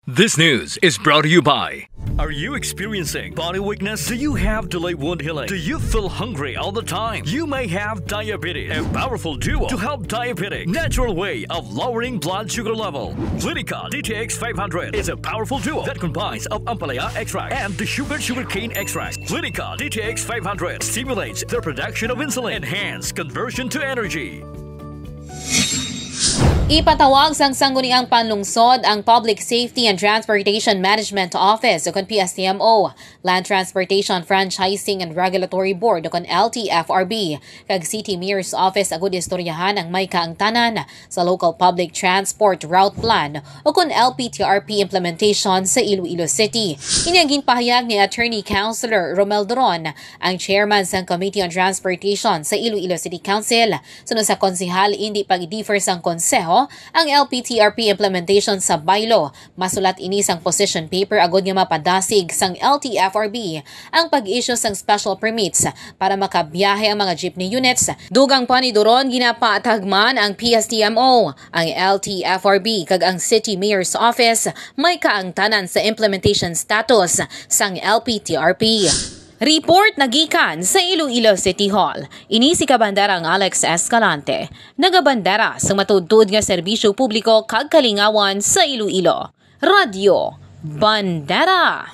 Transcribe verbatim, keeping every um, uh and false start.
This news is brought to you by. Are you experiencing body weakness? Do you have delayed wound healing? Do you feel hungry all the time? You may have diabetes. A powerful duo to help diabetic natural way of lowering blood sugar level. Clinica D T X five hundred is a powerful duo that combines of ampalaya extract and the sugar sugarcane extract. Clinica D T X five hundred stimulates the production of insulin, enhance conversion to energy. Ipatawag sang Sangguniang Panlungsod ang Public Safety and Transportation Management Office o kon P S T M O, Land Transportation Franchising and Regulatory Board o kon L T F R B, kag City Mayor's Office agud istoryahan ang may kaangtanan sa Local Public Transport Route Plan o kon L P T R P implementation sa Iloilo City. Ini ang ginpahayag ni Attorney Councilor Romel Doron, ang chairman sang Committee on Transportation sa Iloilo City Council. Suno sa konsehal, indi pag-differ sang konseho ang L P T R P implementation sa bylaw. Masulat ini sang position paper agud nga mapadasig sang L T F R B ang pag-issue sang special permits para makabiyahe ang mga jeepney units. Dugang pa ni Doron, ginapatagman ang P S T M O, ang L T F R B kag ang City Mayor's Office may kaangtanan sa implementation status sang L P T R P. Report nagikan sa Iloilo City Hall. Ini si Kabandarang Alex Escalante, nagabandera sa matuod-tuod nga serbisyo publiko kag kalingawan sa Iloilo. Radyo Bandera.